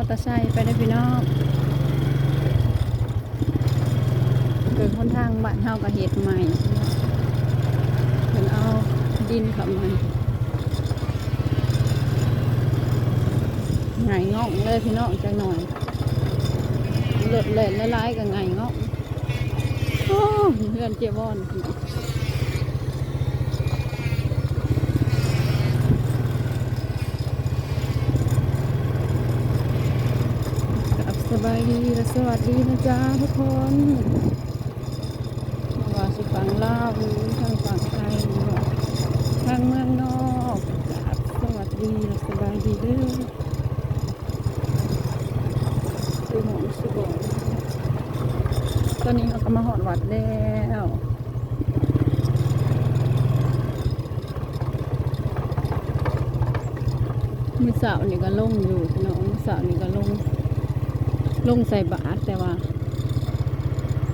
ມໍເຕີໄຊໄປເດີພີ່ນ້ອງ. ເບິ່ງຫົນທາງບ້ານເຮົາກໍເຮັດໃໝ່ ເພິ່ນເອົາດິນເຂົ້າໃໝ່ ຫງາຍງອງເລີຍພີ່ນ້ອງ. ຈັກໜ່ອຍລົດແລ່ນຫຼາຍໆກໍຫງາຍງອງ. ໂອ້ ເຮືອນເຈວອນ ກັບສະບາຍດີ ແລະ ສະຫວັດດີນະຈ້າທຸກຄົນ ບໍ່ວ່າຊິຝັ່ງລາວ ຫຼື ທາງຝັ່ງໄທ ຫຼືວ່າທາງເມືອງນອກ ກັບສະຫວັດດີ ແລະ ສະບາຍດີເດີ. ຄືໝູ່ຄືບ່ອນ ຕອນນີ້ເຮົາກໍມາຮອດວັດແລ້ວ. ມື້ເຊົ້ານີ້ກໍລົງຢູ່ພີ່ນ້ອງ ມື້ເຊົ້ານີ້ກໍລົງ ລົງໃສ່ບາດ ແຕ່ວ່າ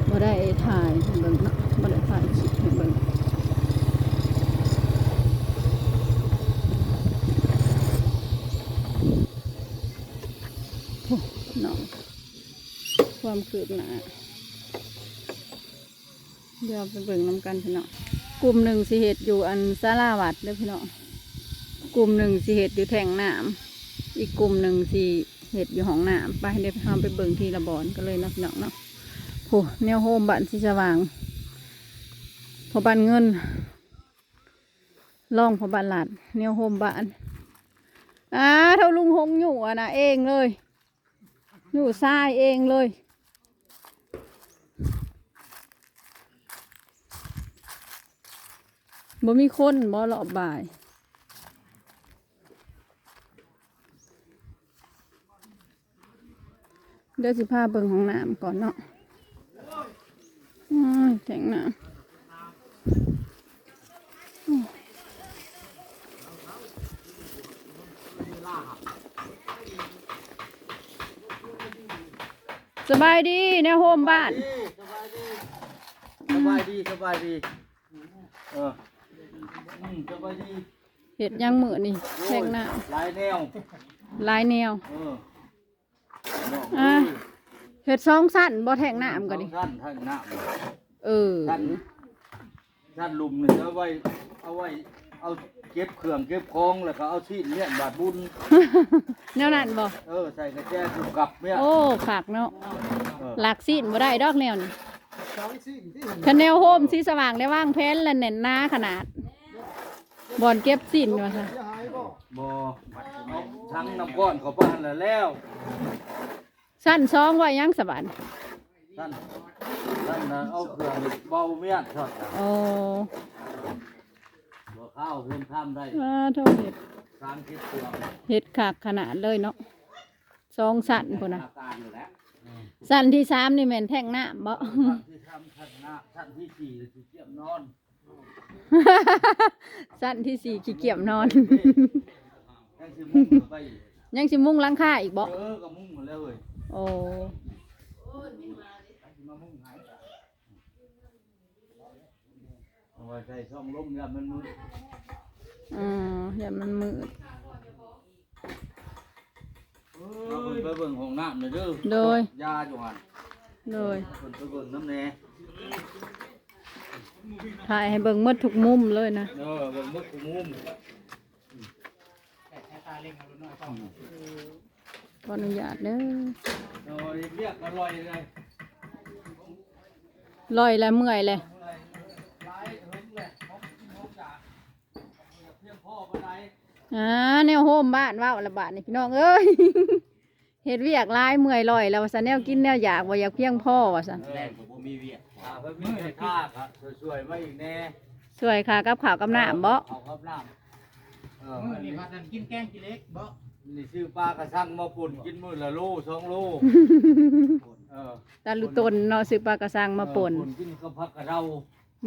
ບໍ່ໄດ້ຖ່າຍໃຫ້ເບິ່ງເນາະ ບໍ່ໄດ້ຖ່າຍຄລິບໃຫ້ເບິ່ງ. ໂອ້ ເນາະ ຄວາມຄືບໜ້າ ດຽວໄປເບິ່ງນຳກັນພີ່ນ້ອງ. ກຸ່ມໜຶ່ງຊິເຮັດຢູ່ອັນສາລາວັດເດີພີ່ນ້ອງ ກຸ່ມໜຶ່ງຊິເຮັດຢູ່ແທ້ງນ້ຳ ອີກກຸ່ມໜຶ່ງຊິເຮັດຢູ່ຫ້ອງນ້ຳ. ໄປ ດຽວເຮົາໄປເບິ່ງທີລະບ່ອນກັນເລີຍເນາະພີ່ນ້ອງເນາະ. ໂອ້ ແນວໂຮມບ້ານສີສະຫວ່າງ ພໍ່ບ້ານເງິນ ລອງພໍ່ບ້ານລັດ ແນວໂຮມບ້ານ. ອາ ເທົ່າລຸງຫົງຢູ່ອັນນະເອງເລີຍ ຢູ່ຊາຍເອງເລີຍ. ບໍ່ມີຄົນບໍ່ລອບບ່າຍ? ດຽວຊິພາເບິ່ງຫ້ອງນ້ຳກ່ອນເນາະ. ໂອ້ຍ ແທ້ງນ້ຳ. ສະບາຍດີ ແນວໂຮມບ້ານ. ສະບາຍດີ ສະບາຍດີ ສະບາຍດີ. ເອີ ອືມ ສະບາຍດີ. ເຮັດຫຍັງມື້ນີ້? ໂອ້ຍ ແທ້ງນ້ຳ ຫຼາຍແນວ ຫຼາຍແນວ. ເອີ ອາ ເຮັດສອງຊັ້ນບໍ່ ແທ້ງນ້ຳກໍດີ? ສອງຊັ້ນ ແທ້ງນ້ຳ. ເອີ ຊັ້ນ ຊັ້ນລຸ່ມນີ້ເອົາໄວ້ ເອົາໄວ້ ເອົາເກັບເຄື່ອງເກັບຂອງ ແລ້ວກໍເອົາຊີ້ນມ້ຽນບາດບຸນ ແນວນັ້ນບໍ່? ເອີ ໃສ່ກະແຈກຸບກັບມ້ຽນ. ໂອ້ ຄັກເນາະ. ເອີ ລັກຊີ້ນບໍ່ໄດ້ດອກແນວນີ້. ຄັນແນວໂຮມສີສະຫວ່າງໄດ້ວາງແຜນ ແລະ ແໜ້ນໜາຂະໜາດ ບ່ອນເກັບຊີ້ນວ່າຊະ. ບໍ່ ທັງນ້ຳກ້ອນເຂົ້າໄປຫັ້ນແຫຼະແລ້ວ. ຊັ້ນສອງໄວ້ຫຍັງສະບາດ? ຊັ້ນ ຊັ້ນນັ້ນເອົາເຄື່ອງເບົາມ້ຽນຊອດ. ໂອ້ ບໍ່ເຂົ້າເຮືອນຄຳໄດ້. ອາ ໂທ ເຮັດ ສາມສິບເຄື່ອງ ເຮັດຄັກຂະໜາດເລີຍເນາະ. ສອງຊັ້ນພຸ້ນນະ. ຊັ້ນທີສາມນີ້ແມ່ນແທ້ງນ້ຳບໍ່? ເອີ ຊັ້ນທີສາມແທ້ງນ້ຳ ຊັ້ນທີສີ່ຊິກຽມນອນ. ຊັ້ນທີສີ່ຂີ້ກຽມນອນ. ຍັງຊິມຸງເຂົ້າໄປອີກ ຍັງຊິມຸງຫຼັງຄາອີກບໍ່? ເອີ ກໍມຸງໝົດແລ້ວເວີຍ. ໂອ້ ຊິມາມຸງໃຫ້ ເອົາໄວ້ໃສ່ຊ່ອງລົມ ຢ້ານມັນມືດ. ອໍ ຢ້ານມັນມືດ. ເອີ ເພິ່ນໄປເບິ່ງຫ້ອງນ້ຳແດ່ເດີ. ໂດຍ ຢາຢູ່ຫັ້ນ. ໂດຍ ເພິ່ນໄປເບິ່ງນຳແດ່. ຖ່າຍໃຫ້ເບິ່ງໝົດທຸກມຸມເລີຍນະ. ເອີ ເບິ່ງໝົດທຸກມຸມ. ຂໍອະນຸຍາດເດີ. ໂດຍ ວຽກກໍລອຍເລີຍ ລອຍແລ້ວເມື່ອຍແລ້ວ. ອາ ແນວໂຮມບ້ານເວົ້າລະບາດນີ້ ພີ່ນ້ອງເອີຍ. ເຮັດວຽກຫຼາຍເມື່ອຍລອຍແລ້ວວ່າຊັ້ນ ແນວກິນແນວຢາກບໍ່ຢາກພຽງພໍວ່າຊັ້ນ. ແລງກໍບໍ່ມີວຽກ ຖ້າເພິ່ນມີເວລາກໍຊ່ວຍໆມາອີກແດ່. ຊ່ວຍຄ່າກັບຂ້າວກັບນ້ຳບໍ? ເອີ ເຂົ້າກັບນ້ຳ. ເອີ ມື້ນີ້ພັດນັ້ນກິນແກງຂີ້ເຫຼັກບໍ? ນີ້ຊື້ປາກະຊັງມາປົ່ນກິນມື້ລະໂລສອງໂລ. ເອີ ຕາລຸຕົນເນາະ ຊື້ປາກະຊັງມາປົ່ນ ເອີ ປົ່ນກິນກັບຜັກກະເດົາ.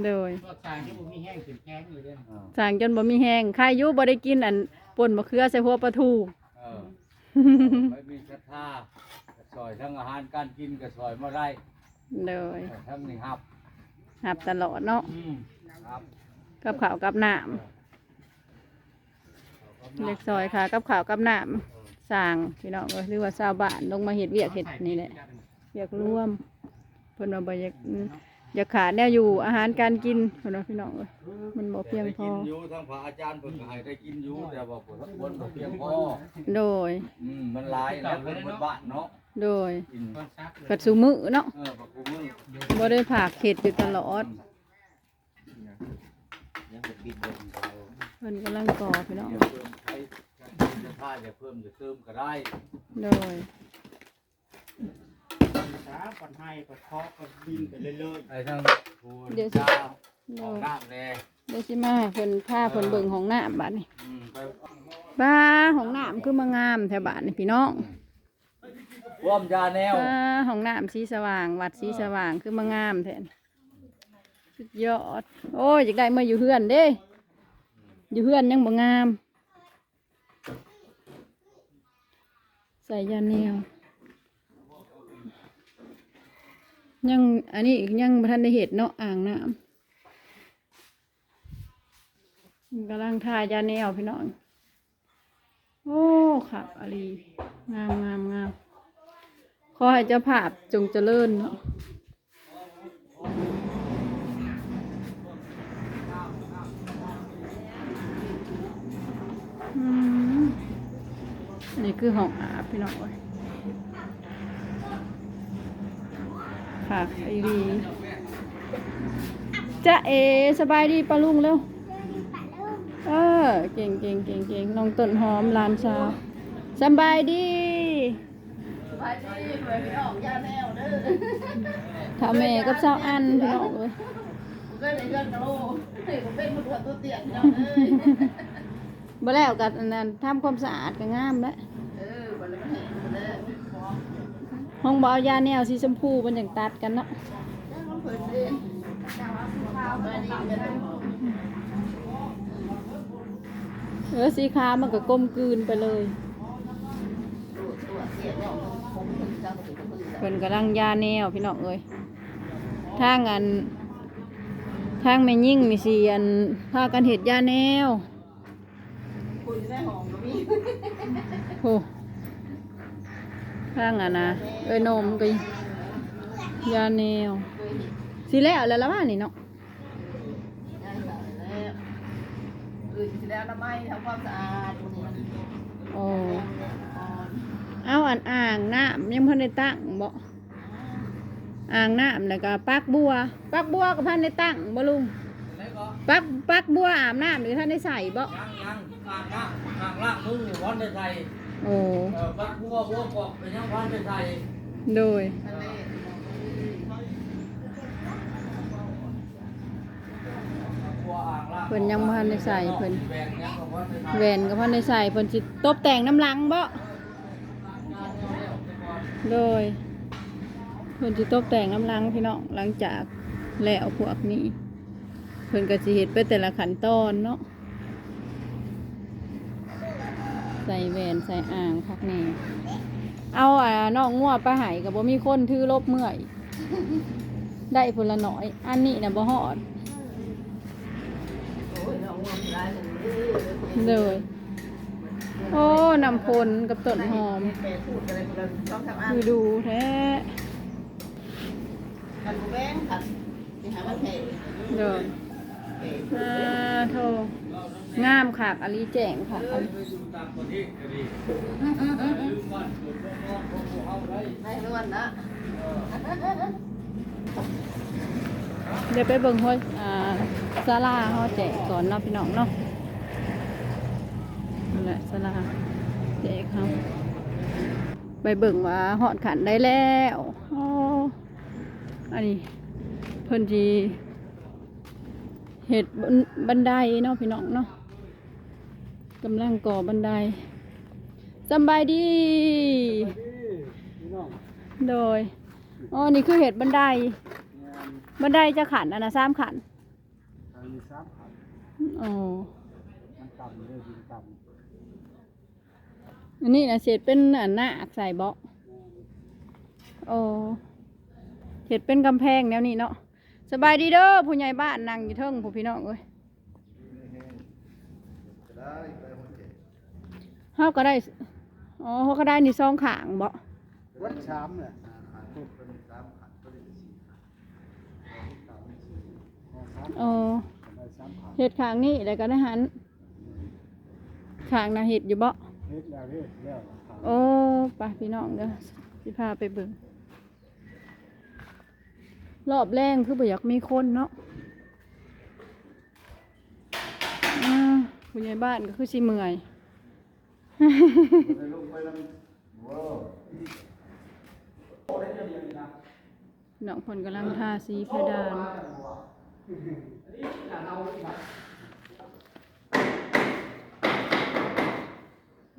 ໂດຍ ຊ່າງຈົນບໍ່ມີແຮງຂຶ້ນແພງເລີຍເດ້. ເອີ ຊ່າງຈົນບໍ່ມີແຮງ ໃຄຢູ່ບໍ່ໄດ້ກິນອັນປົ່ນມະເຂືອໃສ່ຫົວປາທູ. ເອີ ໃຜມີສັດທາກໍຊ່ອຍ ທັງອາຫານການກິນກໍຊ່ອຍມາໄດ້. ໂດຍ ເອີ ທັງນີ້ຮັບ ຮັບຕະຫຼອດເນາະ. ອືມ ຮັບ ກັບເຂົ້າກັບນ້ຳ. ເອີ ຢາກຊ່ອຍຄ່າກັບເຂົ້າກັບນ້ຳ. ເອີ ຊ່າງພີ່ນ້ອງເອີຍ ຫຼືວ່າຊາວບ້ານລົງມາເຮັດວຽກເຮັດນີ້ແຫຼະ ວຽກລວມ. ເພິ່ນວ່າບໍ່ຢາກ ອືມ ຢາກຂາດແນວຢູ່ ອາຫານການກິນ ເພິ່ນວ່າພີ່ນ້ອງເອີຍ ມັນບໍ່ພຽງພໍ. ໄດ້ກິນຢູ່ ທາງພະອາຈານເພິ່ນກໍໃຫ້ໄດ້ກິນຢູ່ ແຕ່ວ່າບໍ່ ບໍ່ພຽງພໍ. ໂດຍ ອືມ ມັນຫຼາຍແລ້ວ ເພິ່ນເບິດບ້ານເນາະ. ໂດຍ ກິນ ບັດຊຸມື້ເນາະ. ເອີ ບັດຊຸມື້ ບໍ່ໄດ້ພາກເຮັດຢູ່ຕະຫຼອດ. ອືມ ຍັງເປັນບິນເດີ ເພິ່ນກຳລັງກໍ່ພີ່ນ້ອງ. ເພີ່ມໄຂ ເພິ່ນຈະພາ ຢາກເພີ່ມຢາກເຕີມກໍໄດ້. ໂດຍ ສາ ປັນໄຫ ປັນເຄາະ ປັນບິນໄປເລື້ອຍໆ. ໄປທາງຜູ້ ດຽວຊິ ເຈົ້າ ໂດຍ ຫ້ອງນ້ຳແດ່. ດຽວຊິມາໃຫ້ເພິ່ນ ພາເພິ່ນເບິ່ງຫ້ອງນ້ຳບາດນີ້. ອືມ ໄປ ປ້າ ຫ້ອງນ້ຳຄືມາງາມແທ້ບາດນີ້ພີ່ນ້ອງ. ອືມ ຮ່ວມຢາແນວ ອ່າ ຫ້ອງນ້ຳສີສະຫວ່າງ ວັດສີສະຫວ່າງ ເອີ ຄືມາງາມແທ້ ສຸດຍອດ. ໂອ້ຍ ຢາກໄດ້ເມືອຢູ່ເຮືອນເດ້ ຢູ່ເຮືອນຍັງບໍ່ງາມ. ໃສ່ຢາແນວ ຍັງ ອັນນີ້ຍັງບໍ່ທັນໄດ້ເຮັດເນາະ ອ່າງນ້ຳ ກຳລັງທາຢາແນວພີ່ນ້ອງ. ໂອ້ ຄັກອີ່ຫຼີ ງາມໆໆ. ຂໍໃຫ້ເຈົ້າພາບຈົ່ງຈະເລີນເນາະ. ອືມ ອັນນີ້ຄືຫ້ອງອາບພີ່ນ້ອງເອີຍ. ຄັກອີ່ຫຼີ. ຈ໊ະເອ ສະບາຍດີປ້າລຸງເລັວ. ເອີ ເກັ່ງໆໆໆ ນ້ອງຕົ້ນຫອມຫຼານສາວ ສະບາຍດີ. ສະບາຍດີ ເພື່ອນພີ່ນ້ອງ ຢ່າແນວເດີ ຖ້າແມ່ກັບສາວອັນ ພີ່ນ້ອງເອີຍ ບໍ່ເຄີຍໄດ້ເຮືອນກະໂລ ເປັນມະດວນຕົວເຕ້ຍ ພີ່ນ້ອງເອີຍ. ບໍ່ແລ້ວກໍອັນນັ້ນ ທຳຄວາມສະອາດກໍງາມແຫຼະ. ເອີ ບໍ່ແລ້ວມັນແຫ້ງໝົດແລ້ວ ຫ້ອງບໍ່ເອົາຢາແນວສີຊົມພູ ມັນຈັ່ງຕັດກັນເນາະ. ເອີ ສີຂາວມັນກໍກົມກືນໄປເລີຍ. ເພິ່ນກຳລັງຢາແນວພີ່ນ້ອງເອີຍ ທາງອັນ ທາງແມ່ຍິງນີ້ຊິອັນ ພາກັນເຮັດຢາແນວ. ໂອ້ ທາງອັນນະ ເອື້ອຍນົມກໍຢາແນວ ຊິແລ້ວແລ້ວລະວ່ານີ້ເນາະ. ເອີ ຊິໄດ້ອະນາໄມທຳຄວາມສະອາດມື້ນີ້. ໂອ້ ເອົາ ອັນອ່າງນ້ຳຍັງບໍ່ທັນໄດ້ຕັ້ງບໍ? ອ່າງນ້ຳ ແລ້ວກໍປັກບົວ ປັກບົວກໍບໍ່ທັນໄດ້ຕັ້ງບໍລຸງ? ປັກ ປັກບົວອາບນ້ຳນີ້ບໍ່ທັນໄດ້ໃສ່ບໍ? ຍັງໆ ອ່າງນ້ຳ ອ່າງລ້າງມືບໍ່ທັນໄດ້ໃສ່. ໂອ້ ເອີ ປັກບົວ ບົວກອກກໍຍັງບໍ່ທັນໄດ້ໃສ່. ໂດຍ ເພິ່ນຍັງບໍ່ທັນໄດ້ໃສ່ ເພິ່ນ ແຫວນກໍບໍ່ທັນໄດ້ໃສ່ ເພິ່ນຊິຕົບແຕ່ງນຳຫຼັງບໍ? ໂດຍ ເພິ່ນຊິຕົບແຕ່ງນຳຫຼັງພີ່ນ້ອງ ຫຼັງຈາກແລ້ວພວກນີ້ ເພິ່ນກໍຊິເຮັດໄປແຕ່ລະຂັ້ນຕອນເນາະ. ໃສ່ແຫວນໃສ່ອ່າງຄັກແນ່ ເອົາ ອ່າ ນ້ອງງົວໄປໃຫ້ກໍບໍ່ມີຄົນຖືລົບເມືອອີກ ໄດ້ພຸ້ນລະໜ້ອຍ ອັນນີ້ນະບໍ່ຮອດ. ໂດຍ ໂອ້ ນ້ຳຝົນກັບຕົ້ນຫອມ ຄືດູແທ້. ໂດຍ ອ່າ ໂທ ງາມຄັກອີ່ຫຼີ ແຈ້ງຄັກອີ່ຫຼີ. ດຽວໄປເບິ່ງຫົວ ອ່າ ສາລາເຮົາແຈກກ່ອນເນາະ ພີ່ນ້ອງເນາະ. ນັ້ນແຫຼະ ສາລາແຈກເຮົາ ໄປເບິ່ງວ່າຮອດຂັ້ນໃດແລ້ວ. ອໍ ອັນນີ້ເພິ່ນຊິເຮັດບັນ ບັນໄດເນາະ ພີ່ນ້ອງເນາະ. ກຳລັງກໍ່ບັນໄດ. ສຳບາຍດີ ສະບາຍດີພີ່ນ້ອງ. ໂດຍ ອໍ ນີ້ຄືເຮັດບັນໄດ. ແມ່ນ ບັນໄດຈັກຂັ້ນ? ອັນນະ ສາມຂັ້ນ. ອັນນີ້ສາມຂັ້ນ. ອໍ ມັນຕ່ຳເດ້ ດິນຕ່ຳ. ອັນນີ້ນະ ເຮັດເປັນອັນນາກໃສ່ບໍ? ແມ່ນ ໂອ້ ເຮັດເປັນກຳແພງແນວນີ້ເນາະ. ສະບາຍດີເດີ ຜູ້ໃຫຍ່ບ້ານນັ່ງຢູ່ເທິງພຸ້ນ ພີ່ນ້ອງເອີຍ. ເຮົາກໍໄດ້ ອໍ ຫົວກະໄດນີ້ສອງຂ້າງບໍ? ເບິດສາມແຫຼະ. ອໍ ເຮັດຂ້າງນີ້ແລ້ວກໍໃນຫັ້ນ ຂ້າງໜ້າເຮັດຢູ່ບໍ? ເຮັດແລ້ວ ເຮັດແລ້ວ. ໂອ້ ໄປພີ່ນ້ອງເດີ ຊິພາໄປເບິ່ງ. ຮອບແລງຄືບໍ່ຢາກມີຄົນເນາະ. ອືມ ຜູ້ໃຫຍ່ບ້ານກໍຄືຊິເມື່ອຍ. ນ້ອງເພິ່ນກຳລັງທາສີເພດານ.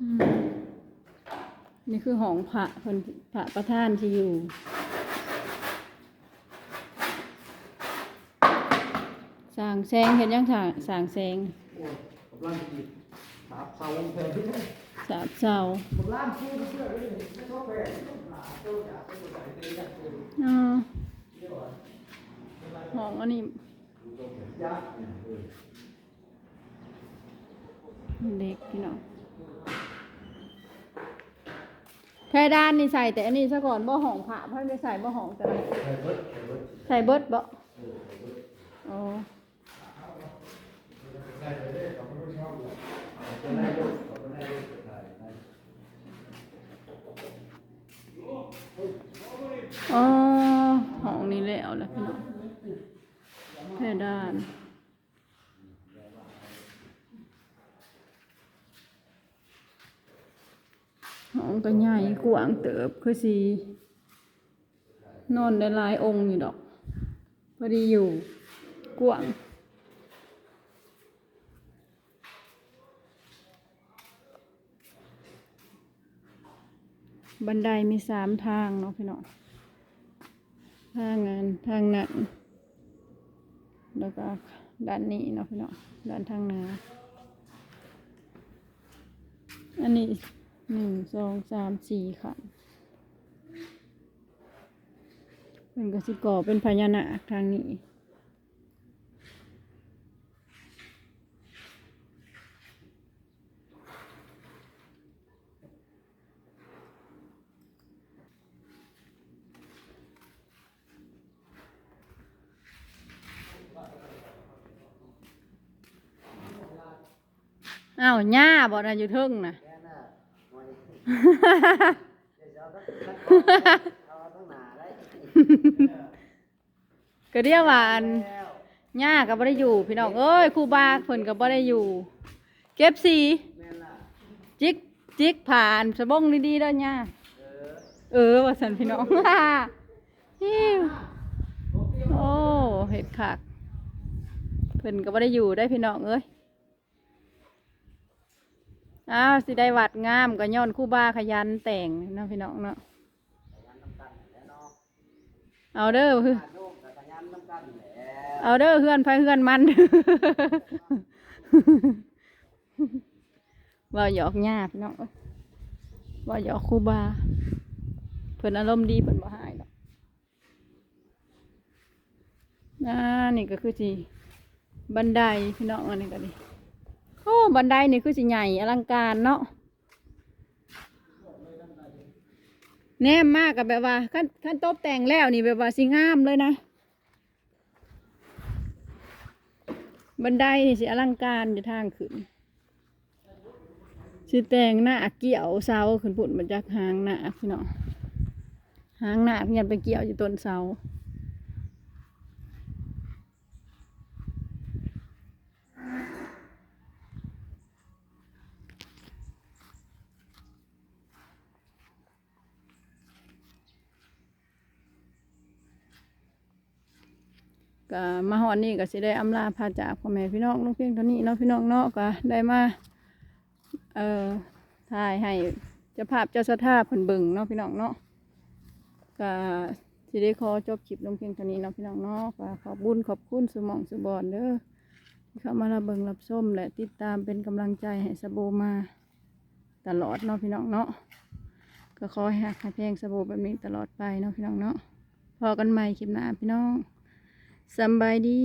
ອືມ ນີ້ຄືຫ້ອງພະເພິ່ນ ພະປະທານຊິຢູ່. ສ້າງແສງເຮັດຫຍັງ? ສ້າງ ສ້າງແສງ ກຳລັງສາບເສົາ ສາບເສົາ. ອໍ ຫ້ອງອັນນີ້ ເດັກພີ່ນ້ອງ. ເພດານນີ້ໃສ່ແຕ່ອັນນີ້ຊະກ່ອນບໍ່? ຫ້ອງພະບໍ່ໄດ້ໃສ່ບໍ່? ຫ້ອງແຕ່ ໃສ່ເບິດ ໃສ່ເບິດ ໃສ່ເບິດບໍ່? ເອີ ໃສ່ເບິດ. ອໍ ອໍ ຫ້ອງນີ້ແລ້ວລະພີ່ນ້ອງ ເພດານ. ຫ້ອງກໍໃຫຍ່ກວ້າງເຕີບ ຄືຊິນອນໄດ້ຫຼາຍອົງຢູ່ດອກ ພໍດີຢູ່ ກວ້າງ. ບັນໄດມີສາມທາງເນາະພີ່ນ້ອງ ທາງອັນ ທາງນັ້ນ ແລ້ວກໍດ້ານນີ້ເນາະພີ່ນ້ອງ ດ້ານທາງໜ້າ. ອັນນີ້ ໜຶ່ງ ສອງ ສາມ ສີ່ ຂັ້ນ ເພິ່ນກໍຊິກໍ່ເປັນພະຍານາກທາງນີ້. ອ້າວ ຫຍ້າບໍ່ນະ ຢູ່ເທິງນະ? ກໍດຽວວ່າອັນ ຫຍ້າກໍບໍ່ໄດ້ຢູ່ພີ່ນ້ອງເອີຍ ຄູບາເພິ່ນກໍບໍ່ໄດ້ຢູ່ ເກັບສີ ແມ່ນລະ ຈິກ ຈິກຜ້າອັນສະບົງດີໆເດີຫຍ້າ ເອີ ເອີ ວ່າຊັ້ນພີ່ນ້ອງ. ໂອ້ ເຮັດຄັກ ເພິ່ນກໍບໍ່ໄດ້ຢູ່ໄດ໋ພີ່ນ້ອງເອີຍ. ອ້າວ ຊິໄດ້ວັດງາມກໍຍ້ອນຄູບາຂະຫຍັນແຕ່ງເນາະພີ່ນ້ອງເນາະ. ເອົາເດີ ເອົາເດີ ເຮືອນໃຜເຮືອນມັນ. ເວົ້າຫຍອກຫຍ້າພີ່ນ້ອງເອີຍ ເວົ້າຫຍອກຄູບາ ເພິ່ນອາລົມດີ ເພິ່ນບໍ່ຮ້າຍດອກ. ອ່າ ນີ້ກໍຄືຊິບັນໄດພີ່ນ້ອງ ອັນນີ້ກໍດີ. ໂອ້ ບັນໄດນີ້ຄືຊິໃຫຍ່ອະລັງການເນາະ ແນມມາກໍແບບວ່າ ຄັນ ຄັນຕົບແຕ່ງແລ້ວນີ້ແບບວ່າຊິງາມເລີຍນະ. ບັນໄດນີ້ຊິອະລັງການຢູ່ທາງຂຶ້ນ ຊິແຕ່ງໜ້າກ້ຽວເສົາຂຶ້ນພຸ້ນ ມາຈາກຫາງໜ້າກພີ່ນ້ອງ ຫາງໜ້າກຍັດໄປກ້ຽວຢູ່ຕົ້ນເສົາ. ກະມາຮອດນີ້ກະຊິໄດ້ອຳລາພາຈາກພໍ່ແມ່ພີ່ນ້ອງລົງພຽງເທົ່ານີ້ເນາະ ພີ່ນ້ອງເນາະ. ກະໄດ້ມາ ເອີ ຖ່າຍໃຫ້ເຈົ້າພາບເຈົ້າສັດທາເພິ່ນເບິ່ງເນາະ ພີ່ນ້ອງເນາະ. ກະຊິໄດ້ຂໍຈົບຄລິບລົງພຽງເທົ່ານີ້ເນາະ ພີ່ນ້ອງເນາະ. ກະຂອບບຸນຂອບຄຸນສູ່ໝ່ອງສູ່ບ່ອນເດີ ທີ່ເຂົ້າມາຮັບເບິ່ງຮັບຊົມ ແລະ ຕິດຕາມເປັນກຳລັງໃຈໃຫ້ສະໂບມາ ຕະຫຼອດເນາະ ພີ່ນ້ອງເນາະ. ກໍຂໍໃຫ້ຮັກໃຫ້ແພງສະໂບແບບນີ້ຕະຫຼອດໄປເນາະ ພີ່ນ້ອງເນາະ. ພໍ້ກັນໃໝ່ຄລິບໜ້າ ພີ່ນ້ອງ ສຳບາຍດີ.